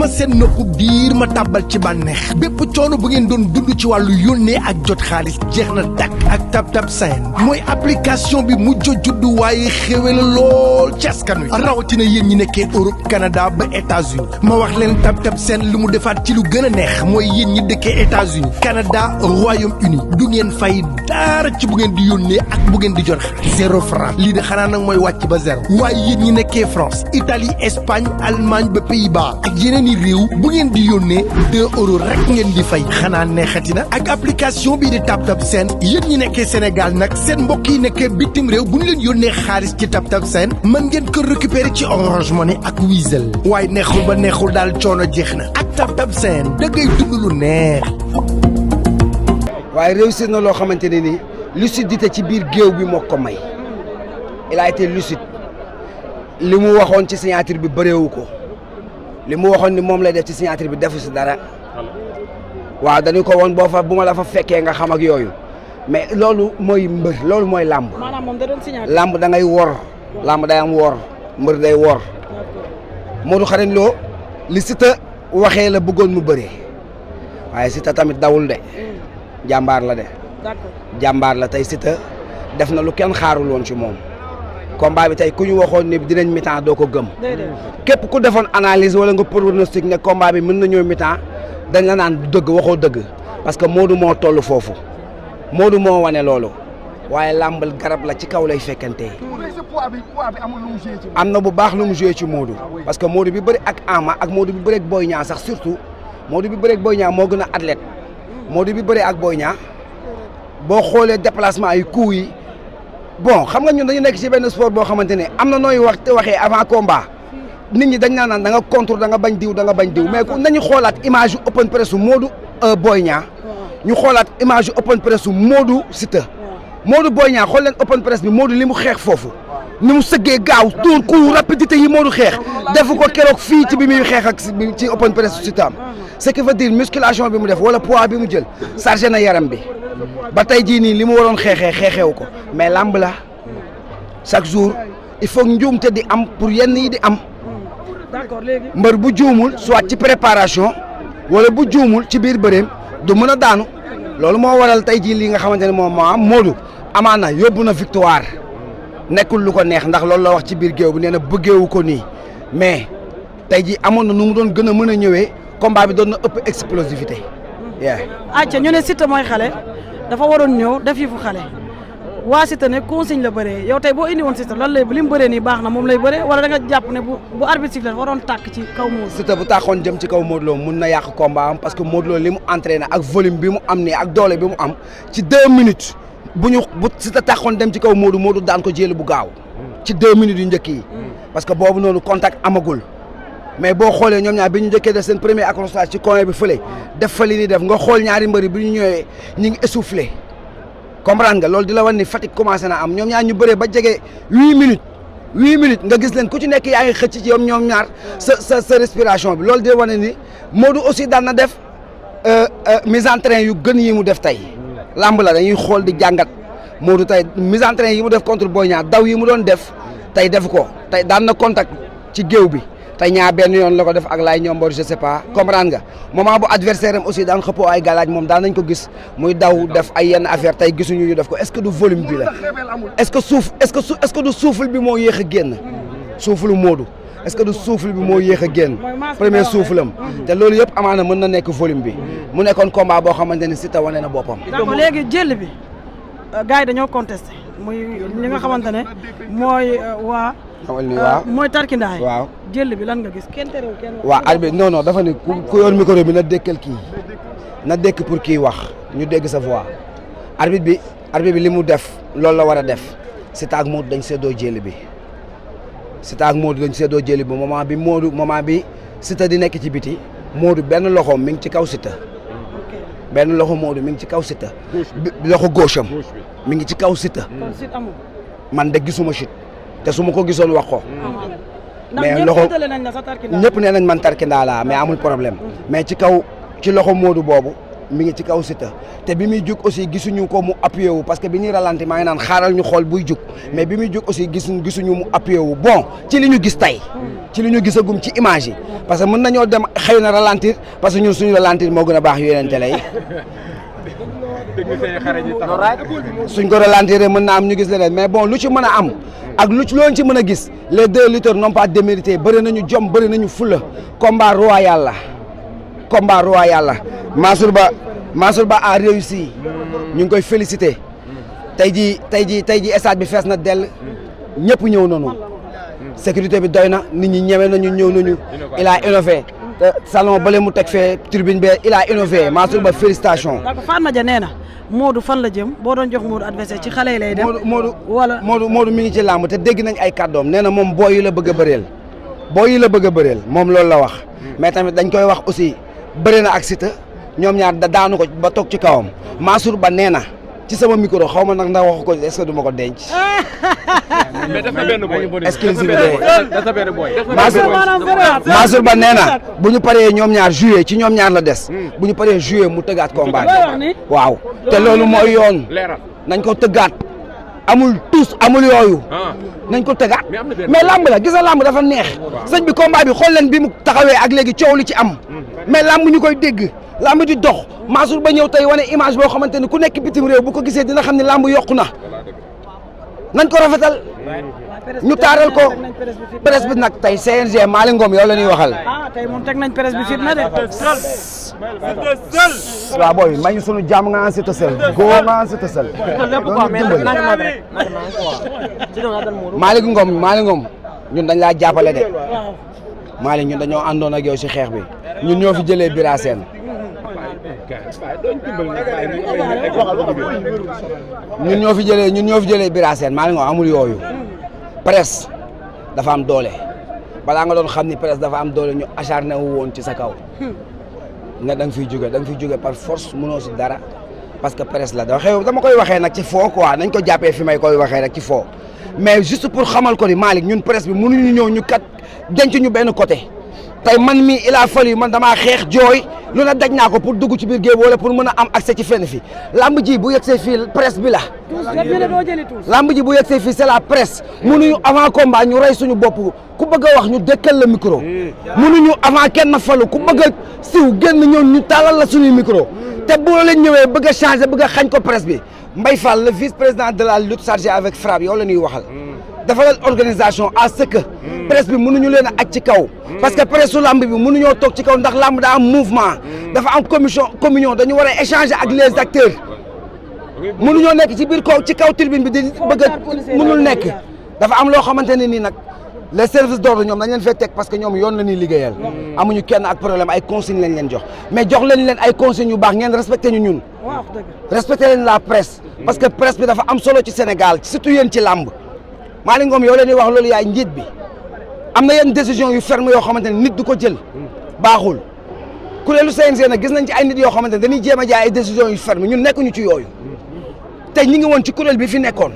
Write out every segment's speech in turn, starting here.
seen noppu biir ma tàbbal ci bànneex bépp coono bu ngeen doon dund ci wàllu yónnee ak jot xaalis jeex na dakk ak TapTap Send mooy application bi mujj juddu waaye xéwé la lool ci askan wi rawatina yéen ñi nekkee Europe Canada ba États-Unis ma wax leen TapTap Send lu mu defaat ci lu gën a neex mooy yéen ñi dëkkee États-Unis Canada Royaume-Uni du ngeen fay dara ci bu ngeen di yónnee ak bu ngeen di jot xaalis 0 franc lii de xanaa nag mooy wàcc ba zéro waaye yéen ñi nekkee France Italie Espagne Allemagne ba Pays-Bas ak yeneen i réew bu ngeen di yónnee 2 euros rek ngeen di fay xanaa neexati na ak application bii di TapTap Send yéen ñi nekkee Sénégal nag seen mbokk yi nekkee bitim réew bu ñu leen yónnee xaalis ci TapTap Send mën ngeen ko récupérer ci Orange Money ak Wizall waaye neexul ba neexul daal coono jeex na ak TapTap Send da ngay dund lu neex. waaye réussir na loo xamante ne nii lucidité ci biir géew bi moo ko may il a été lucide li mu waxoon ci signature bi bëreewu ko li mu waxoon ni moom lay def ci signature bi defu si dara waaw dañu ko woon boo fa bu ma la fa fekkee nga xam ak yooyu mais loolu mooy mbër loolu mooy làmb. maanaam moom da doon signature. làmb da ngay wor làmb day am wor mbër day wor Modou Xarañ Lo li Siteu waxee la bëggoon mu bëree waaye Siteu tamit dawul de jàmbaar la de. d'accord jàmbaar la tey Siteu def na lu kenn xaarul woon ci moom combat bi tey ku ñu waxoon ni dinañ mi-temps doo ko gëm. képp ku defoon analyse wala nga pronostic ne combat bi mën na ñëw mi-temps dañ la naan dëgg waxoo dëgg parce que Modou moo toll foofu Modou moo wane loolu waaye làmbal garab la ci kaw lay fekkantee. am na bu baax lu mu joué ci Modou parce que Modou bi bëri ak Ama ak Modou bi bëri ak Boy Niang sax surtout Modou bi bëri ak Boy Niang moo gën a athlète Modou bi bëri ak Boy Niang boo xoolee déplacement yi coups yi bon xam nga ñun dañu nekk ci benn sport boo xamante ne am na nooy waxee avant combat nit ñi dañ naan da nga contre da nga bañ diw da nga bañ diw mais nañu xoolaat image yu open press su Modou Boy Niang ñu xoolaat image yu open press su Modou Siteu Modou Boy Niang xool leen open press bi Modou li mu xeex foofu ni mu sëggee gaaw tour coup rapidité yi Modou xeex defu ko keroog fii ci bi muy xeex ak ci open press su Siteu am ce qui veut dire musculation bi mu def wala poids bi mu jël chargé na yaram bi ba tey jii nii li mu waroon xeexewu ko mais làmb la chaque jour il faut njuumte di am pour yenn yi di am. d'accord léegi. mbër bu juumul soit ci préparation wala bu juumul ci biir bëreem du mën a daanu loolu moo waral tey jii lii nga xamante ne moom moo am Modou amaana yóbbu na victoire nekkul lu ko neex ndax loolu la wax ci biir géew bi nee na bëggeewu ko nii mais tey jii amoon na nu mu doon gën a mën a ñëwee combat bi doon na ëpp explosivité. acca ñu ne Siteu mooy xale dafa waroon ñëw def yëfu xale waa Siteu ne consigne la bëree yow tey boo indi woon Siteu lan lay li mu bëree nii baax na moom lay bëree wala da nga jàpp ne bu arbitre sifflé waroon tàkk ci kaw Modou. Siteu bu tàkkoon jëm ci kaw Modou Lo mun na yàq combat am parce que Modou Lo li mu entraîné ak volume bi mu am nii ak doole bi mu am ci 2 minutes bu Siteu tàkkoon dem ci kaw Modou daan ko jël bu gaaw ci 2 minutes yu njëkk yi parce que boobu noonu contact amagul mais boo xoolee ñoom ñaar bi ñu njëkkee def seen premier accrochage ci coin bi fële def fa li ni def nga xool ñaari mbëri bi ñu ñëwee ñu ngi essoufflé comprendre nga loolu di la wan ni fatigue commencé na am ñoom ñaar ñu bëree ba jege 8 minutes nga gis leen ku ci nekk yaa ngi xëcc ci ñoom ñaar sa respiration bi loolu di la wane ni Modou aussi daan na def mise en train yu gën yi mu def tey lamb la dañuy xool di jàngat Modou tey mise en train yi mu def contre Boy Niang daw yi mu doon def tey def ko tey daan na contact ci géew bi tey ñaar benn yoon la ko def ak laay ñoom je sais pas comprendre nga moment bu adversaire am aussi daan xëppoo ay galaaj moom daan nañ ko gis muy daw def ay yenn affaire tey gisuñu ñu def ko est-ce que du volume bi la est-ce que du souffle bi moo yéex a génn souffle Modou est-ce que du souffle bi moo yéex a génn premier souffle am te loolu yëpp amaana mën na nekk volume bi mu nekkoon combat boo xamante ni Siteu wane na boppam. d'accord léegi jël bi gars yi dañoo contesté muy li nga xamante ne mooy mooy tarkindaay waaw jël bi lan nga gis kenn terewul kenn. waaw arbitre non dafa ne ku yor micro bi na dékkal kii na dékk pour kii wax ñu dégg sa voix arbitre bi li mu def loolu la war a def Siteu ak Modou dañ seddoo jël bi Siteu ak Modou dañ seddoo jël bi moment bi Siteu di nekk ci biti Modou benn loxoom mi ngi ci kaw Siteu benn loxo Modou mi ngi ci kaw Siteu loxo gauche am mi ngi ci kaw Siteu man de gisuma chute te su ma ko gisoon wax ko mais loxo ñëpp nee nañ man tarkindaa laa mais amul problème mais ci loxo Modou boobu mi ngi ci kaw Siteu te bi muy jug aussi gisuñu ko mu appuyé wu parce que bi ñuy ralenti maa ngi naan xaaral ñu xool buy jug mais bi muy jug aussi gisuñu mu appuyé wu bon ci li ñu gis tey ci li ñu gisagum ci image yi parce que mën nañoo dem xëy na ralentir parce que ñun suñu ralentir moo gën a baax yu yeneen télé yi suñ ko ralentir mën naa am ñu gis leneen mais bon lu ci mën a am ak lu ci loon ci mën a gis les deux lutteurs n'ont pas démérité bëri nañu jom bëri nañu fulla combat royal la Mansour Ba a réussi ñu ngi koy féliciter tey jii stade bi fees na dell ñëpp ñëw nañu sécurité bi doy na nit ñi ñeme nañu ñëw nañu il a innové salon bale mu teg fee tribune bi il a innové Mansour Ba félicitations. d'accord Fatma Dia nee na Modou fan la jëm boo doon jox Modou adversaire ci xale yi lay dem. Modou mi ngi ci làmb te dégg nañ ay kàddoom nee na moom booy yi la bëgg a bëreel moom loolu la wax mais tamit dañ koy wax aussi bëri na ak Siteu ñoom ñaar daanu ko ba toog ci kawam Mansour Ba nee na ci sama micro xaw ma nag ndax waxu ko est-ce que du ma ko denc. mais dafa benn boy. exclusivité dafa benn boy. Mansour Ba nee na bu ñu paree ñoom ñaar juillet ci ñoom ñaar la des. bu ñu paree juillet mu tëggaat combat bi. waaw te loolu mooy yoon. nañ ko tëggaat amul tous amul yooyu. nañ ko tëggaat mais lamb la gis nga lamb dafa neex. sëñ bi combat bi xool leen bi mu taxawee ak léegi coow li ci am. mais lamb ñu koy dégg. lamb di dox Mansour Ba ñëw tey wane image boo xamante ni ku nekk bitim réew bu ko gisee dina xam ne lamb yokku na nañ ko rafetal ñu taaral ko presse bi nag tey CNG Malick Ngom yow la ñuy waxal. tey moom teg nañ presse bi fit na de. waaw booy may ñu sunu jàmm nga en Siteu Seul góor nga en Siteu Seul. Malick Ngom ñun dañ laa jàppale de. Malick ñun dañoo àndoon ak yow si xeex bi ñun ñoo fi jëlee Bira Sène ñun ñoo fi jëlee Bira Sène Malick Ngom amul yooyu presse dafa am doole balaa nga doon xam ni presse dafa am doole ñu acharné wu woon ci sa kaw ne da nga fiy jóge par force mënoo si dara parce que presse la dama koy waxee nag ci foo quoi nañ ko jàppee fi may koy waxee rek ci foo mais juste pour xamal ko ni Malick ñun presse bi mënuñu ñëw ñu kat denc ñu benn côté tey man mii il a fallu man damaa xeex jooy lu na daj naa ko pour dugg ci biir géew wala pour mën a am accès ci fenn fi lamb ji bu yegsee fii presse bi la. lamb ji bu yegsee fii c'est la presse mënuñu avant combat ñu rey suñu bopp ku bëgg a wax ñu dëkkal la micro mënuñu avant kenn falu ku bëgg a siw génn ñëw ñu taalal la suñuy micro te boo leen ñëwee bëgg a changer bëgg a xañ ko presse bi Mbaye Fall le vice-président de la lutte chargé avec frappe yow la ñuy waxal. dafa leen organisation à ce que presse bi mënuñu leen a aj ci kaw parce que presse su lamb bi mënuñoo toog ci kaw ndax lamb daa am mouvement dafa am communion dañu war a échanger ak les acteurs mënuñoo nekk ci biir kaw ci kaw tribune bi di bëgg a mënul nekk dafa am loo xamante ne nii nag les services d'ordre ñoom dañ leen fay teg parce que ñoom yoon la ñuy liggéeyal amuñu kenn ak problème ay consignes lañ leen jox mais jox leen ay consignes yu baax ngeen respecté ñu ñun respecté leen la presse parce que presse bi dafa am solo ci Sénégal surtout yéen ci lamb Malick Ngom yow leen di wax loolu yaay njiit bi am na yenn décision yu ferme yoo xamante ne nit du ko jël baaxul kuréelu CNG nag gis nañ ci ay nit yoo xamante ne dañuy jéem a jaay ay décision yu ferme ñun nekkuñu ci yooyu te ñi ngi woon ci kuréel bi fi nekkoon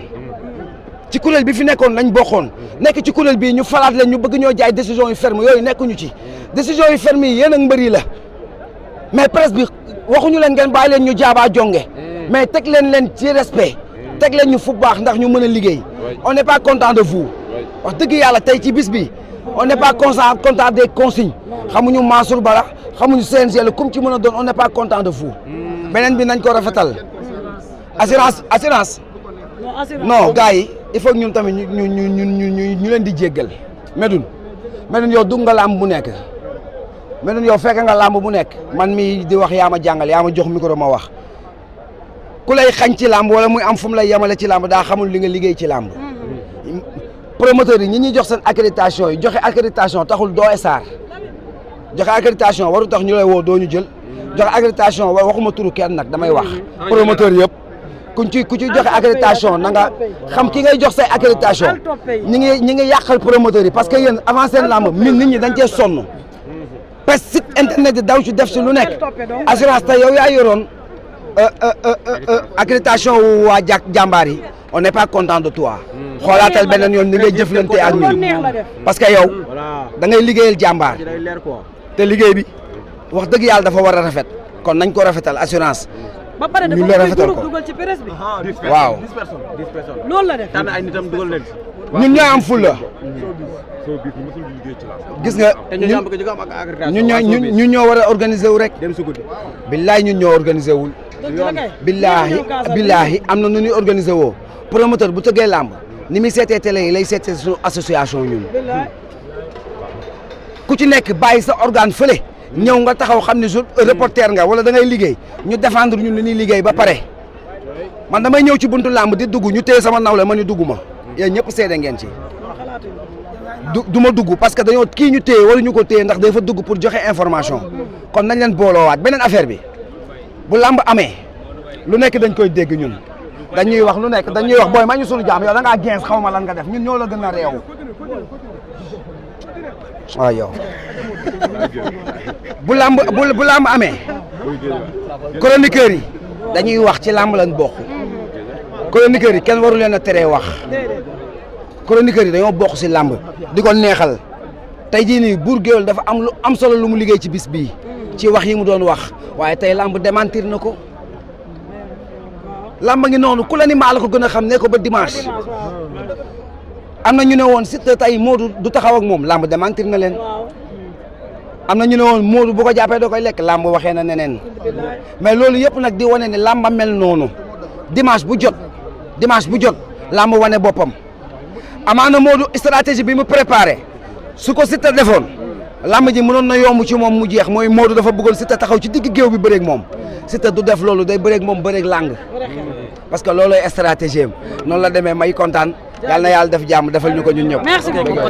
lañ bokkoon nekk ci kuréel bii ñu falaat leen ñu bëgg ñoo jaay décision yu ferme yooyu nekkuñu ci décision yu ferme yi yéen ak mbër yi la mais presse bi waxuñu leen ngeen bàyyi leen ñu jaabaa jonge mais teg leen ci respect teg leen ñu fu baax ndax ñu mën a liggéey on n'est pas content de vous wax dëgg yàlla tey ci bis bi on n'est pas content des consignes xamuñu Mansour Ba xamuñu CNG la comme ci mën a doon on n'est pas content de vous beneen bi nañ ko rafetal assurance non gars yi il faut ñun tamit ñu leen di jéggal Médoune yow dugg nga làmb bu nekk Médoune yow fekk nga làmb bu nekk man mi di wax yaa ma jàngal yaa ma jox micro ma wax ku lay xañ ci làmb wala muy am fu mu lay yemale ci làmb daa xamul li nga liggéey ci làmb promoteur yi ñi ñuy jox seen accréditation yi joxe accréditation taxul doo star joxe accréditation waru tax ñu lay woo doo ñu jël joxe accréditation waxuma turu kenn nag damay wax promoteur yëpp ku ci joxe accréditation na nga xam ki ngay jox say accréditation ñi ngi yàqal promoteur yi parce que yéen avant seen làmb nit ñi dañ cee sonn parce que site internet yi daw ci def si lu nekk assurance tey yow yaa yoroon accréditation wu waa jàmbaar yi on n'est pas content de toi xoolaatal beneen yoon ni ngay jëflante ak ñun parce que yow da ngay liggéeyal jàmbaar te liggéey bi wax dëgg yàlla dafa war a rafet kon nañ ko rafetal assurance. ba pare ñu dafa rafetal ko dugal ci presse bi. waaw 10 personnes. loolu la def. tànn ay nitam dugal leen. ñun ñoo am fulla gis nga ñun ñoo war a organiser wu rek. dem su guddi. billaay ñun ñoo organiser wul. billaahi am na nu ñuy organiser woo promoteur bu tëggee làmb ni muy seetee télé yi lay seetee suñu association ñun ku ci nekk bàyyi sa organe fële ñëw nga taxaw xam ne reporter nga wala da ngay liggéey ñu défendre ñun li ñuy liggéey ba pare man damay ñëw ci buntu làmb di dugg ñu téye sama nawle ma ni dugg ma yéen ñëpp seede ngeen ci du ma dugg parce que dañoo kii ñu téye waruñu ko téye ndax dafa dugg pour joxe information kon nañ leen booloowaat beneen affaire bi bu làmb amee lu nekk dañ koy dégg ñun dañuy wax lu nekk dañuy wax booy ma ñu sunu jaam yow da ngaa gens xaw ma lan nga def ñun ñoo la gën a réew waaw yow bu làmb amee chroniqueurs yi dañuy wax ci làmb lañ bokk chroniqueurs yi kenn waru leen a teree wax chroniqueurs yi dañoo bokk si làmb di ko neexal tey jii nii Bour Gueweul dafa am lu am solo lu mu liggéey ci bis bii ci wax yi mu doon wax waaye tey làmb démentir na ko làmb ngi noonu ku la ni maa la ko gën a xam ne ko ba dimanche am na ñu ne woon Siteu tey Modou du taxaw ak moom làmb démentir na leen am na ñu ne woon Modou bu ko jàppee da koy lekk làmb waxee na neneen mais loolu yëpp nag di wane ne làmba mel noonu dimanche bu jot làmb wane boppam amaana Modou stratégie bi mu préparé su ko Siteu defoon làmb ji mënoon na yomb ci moom mu jeex mooy Modou dafa bëggoon Siteu taxaw ci digg géew bi bëreeg moom Siteu du def loolu day bëreeg moom bëreeg làng parce que loolooy stratégie am noonu la demee may kontaan yàlla na yàlla def jàmm defal ñu ko ñun ñëpp. Merci beaucoup.